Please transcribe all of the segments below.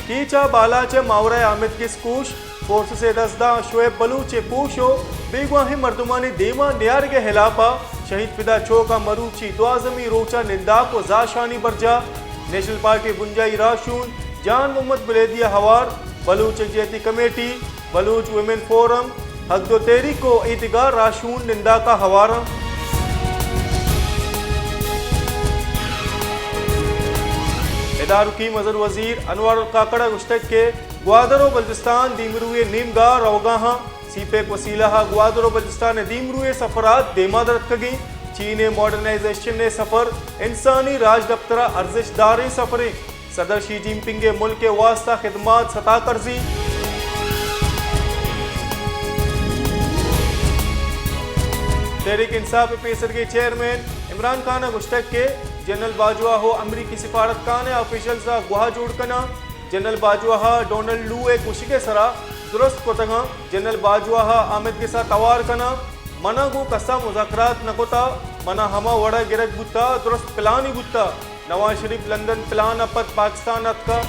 کیچ ء بالاچ ء ماورا ء آمدگس کوش، فورسز ء دست داں شعیب بلوچ ء کوش ء بیگواہیں مردمانی دیما نیارگ ء ہلاپ ء شہید فدا چوک ء مروچی دوازمی روچ ء ننداک ء زاشانی برجاہ۔ نیشنل پارٹی بنجاہی راہشون جان محمد بلیدی ء ہوار، بلوچ یکجہتی کمیٹی، بلوچ ویمن فورم، حق دو تحریک ء اے دگہ راہشون ننداک ء ہوار انت۔ ادارکی مزن وزیر انوار الکاکڑ ء گوشتگ کہ گوادر ء بلوچستان دیمروی ء نیمگا روگا ہاں۔ سی پیک وسیلہ ء گوادر ء بلوچستان ء دیمروی ء سفرات دیما درتکگیں۔ چین ء ماڈرنائزیشن ء سفر انسانی راجدپتر ء ارزشت داریں سفریں۔ صدر شی جن پنگ ء ملک ء واستہ خدمات ستا کرزی۔ تحریک انصاف ء پیسرگیں چیئرمین عمران خان ء گوشتگ کہ جنرل باجوہ ء امریکی سفارت خانہ ء آفیشلز ء گواہ جوڑ کناں۔ جنرل باجوہ ء ڈونلڈ لو ء گوشگ ء سرا درست کتگاں۔ جنرل باجوہ ء آمدگس ء توار کناں۔ منا گوں کسا مذاکرات نہ کتا، منا ہما وڑ ء گرگ بوتا، درست پلانی بوتا۔ نواز شریف لندن پلان ء پد پاکستان اتکا۔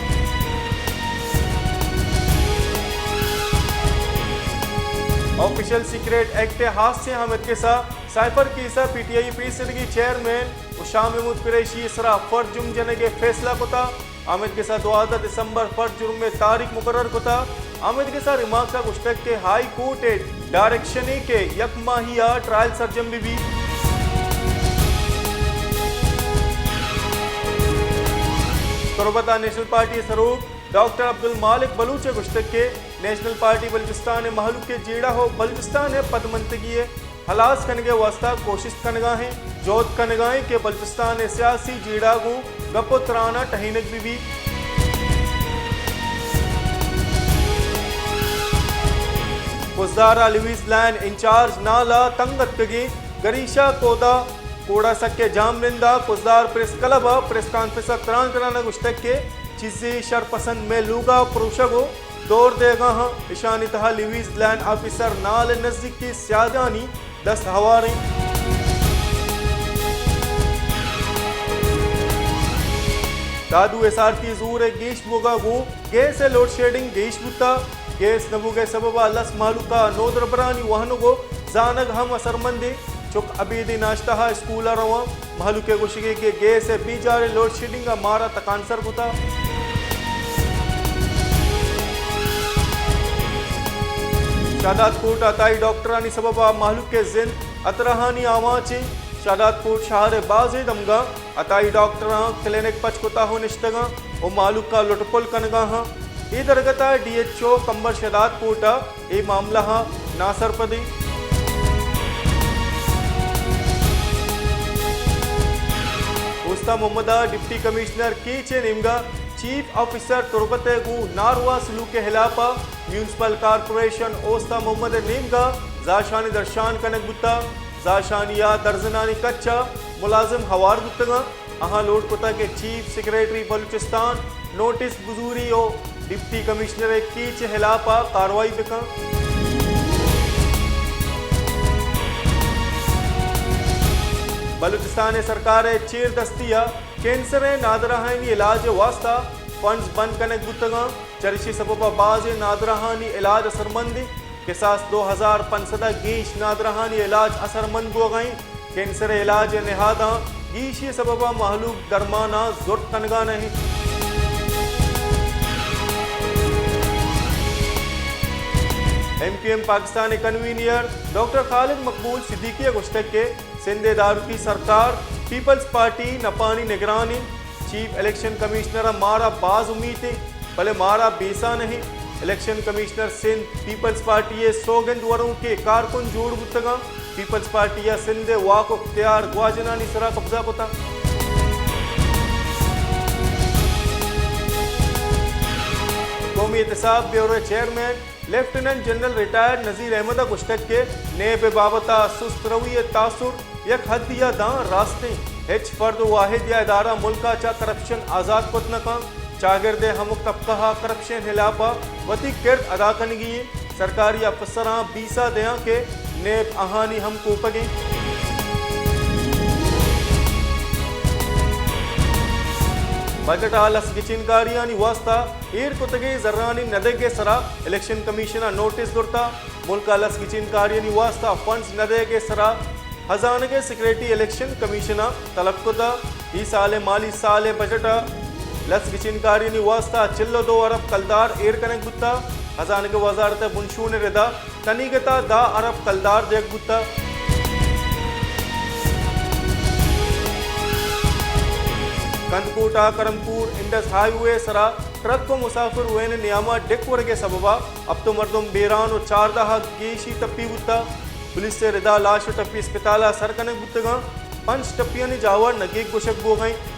آفیشل سیکریٹ ایکٹ ء ہاسیں آمدگس ء سائفر کیس ء پی ٹی آئی پیسرگی چیئرمین و شاہ محمود قریشی ء سرا فرد جرم جنگ ء فیصلہ کتا۔ آمدگس ء دوازدہ دسمبر فرد جرم ء تاریخ مقرر کتا۔ آمدگس ء ریمارکس ء گوشتگ کہ ہائی کورٹ ء ڈائریکشن ء کہ یک ماہی ء ٹرائل سرجم بہ بیت۔ تربت ء نیشنل پارٹی ء سروک ڈاکٹر عبدالمالک بلوچ ء گوشتگ کہ نیشنل پارٹی بلوچستان ء مہلوک ء جیڑہ ء بلوچستان ء پدمنتگی ء ہلاس کنگ ء واستہ کوشست کنگا ایں، جہد کنگا ایں کہ بلوچستان ء سیاسی جیڑہ گوں گپ ء تران ء ٹہینگ بہ بیت۔ کزدار ء لیویز لین انچارج نال ء تنگ اتکگیں گریشہ کودا کوڑا سک ء جامنند ء کزدار پریس کلب ء پریس کانفرنس ء تران کنان ء گوشتگ کہ چیزے شرپسند مئے لوگ ء پروشگ ء دور دیگا ہاں۔ اشانی تہا لیویز لین آفیسر نال ء نزیکی سیادانی دست ہواریں۔ دادو ایس آر ٹی زور ء گیش بوگا گوں گیس ء لوڈ شیڈنگ گیش بوتا۔ گیس نہ بوگ ء سبب ء لس مہلوک ء نودربرانی وہنگ ء زانگ ہم اثرمندیں۔ چک ابیدی ناشتہ ء اسکول ء رواں۔ مہلوک ء گوشگے کہ گیس ء بیجاریں لوڈ شیڈنگ ء مارا تکانسر کتا۔ شہداد کوٹ ء عطائی ڈاکٹرانی سبب ء مہلوک ء زند اتراہانی آماچ انت۔ شہداد کوٹ شہر ء بازیں دمگاں عطائی ڈاکٹراں کلینک پچ کتا ہو نشتگاں و مہلوک ء لٹ پل کنگا ہاں۔ اے درگت ء ڈی ایچ او کمبر شہداد کوٹ ء اے معاملہ ء ناسرپدیں۔ اوستہ محمد ء ڈپٹی کمشنر کیچ ء نیمگا چیف آفیسر تربت ء گوں ناروا سلوک ء ہلاپ ء میونسپل کارپوریشن اوستہ محمد ء نیمگا زہرشانی درشان کنگ بوتا۔ زہرشانی ء درزنانی کچ ء ملازم ہوار بوتگاں۔ آہاں لوٹ کتگ کہ چیف سیکرٹری بلوچستان نوٹس بزوری و ڈپٹی کمشنر ء کیچ ء ہلاپ ء کاروائی بکن۔ بلوچستان ء سرکار ء چیر دستی ء کینسر ء نادراہانی علاج ء واستہ فنڈز بند کنگ بوتگاں، چریشی سبب ء بازیں نادراہانی علاج اثرمند انت۔ کساس دو ہزار پنچ سد ء گیش نادراہانی علاج اثرمند بوگا انت۔ کینسر ء علاج ء نہاداں گیشی ء سبب ء مہلوک درماناں زرت کنگا نہ انت۔ ایم کیو ایم پاکستان ء کنوینئر ڈاکٹر خالد مقبول صدیقی ء گوشتگ کہ سندھ ء دارکی سرکار پیپلز پارٹی نپانی نگران انت۔ چیف الیکشن کمشنر ء مارا باز امیت انت، بلے مارا بیسا نہ انت۔ الیکشن کمشنر سندھ پیپلز پارٹی ء سوگند ورونکیں کارکن جوڑ بوتگاں۔ پیپلز پارٹی ء سندھ ء واک و اختیار گواجنانی سرا قبضہ کتگ۔ قومی احتساب بیورو ء chairman lieutenant general retired Nazir Ahmed ء گوشتگ کہ نیب ء بابت ء سست روی ء تاثر یک حدی ء داں راستیں۔ ہچ فرد و واحد یا ادارہ ملک ء چہ کرپشن آزات کت نہ کنت۔ چاگرد ء ہمک طبقہ ء کرپشن ہلاپ ء وتی کرد ادا کنگی انت۔ سرکاری اپسراں بیسہ دیاں کہ نیب آہانی ہم کوپگ انت۔ بجٹ ءَ لس گچین کاریانی واستہ ایر کتگیں زرانی نہ دیگ ءِ سرا الیکشن کمیشن ءَ نوٹس زرتہ۔ ملک ءَ لس گچین کاریانی واستہ فنڈز نہ دیگ ءِ سرا ہزانگ ءِ سیکرٹری الیکشن کمیشن ءَ طلب کتہ۔ اے سال ءِ مالی سال ءِ بجٹ ءَ لس گچین کاریانی واستہ چل ءُ دو ارب کلدار ایر کنگ بوتہ۔ ہزانگ ءِ وزارت ءِ بنشون ءِ ردا کنیگت ءَ دہ ارب کلدار دیگ بوتہ۔ کندکوٹ ءَ کرمپور انڈس ہائی وے ءِ سرا ٹرک ءُ مسافر وین ءِ نیام ءَ ڈک ورگ ءِ سبب ءَ ہپت مردم بیران ءُ چاردہ ءَ گیشی ٹپی بوتہ۔ پولیس ءِ ردا لاش ءُ ٹپی اسپتال ءَ سر کنگ بوتگاں۔ پنچ ٹپیانی جاور نگیگ گوشگ بوگ ءَ انت۔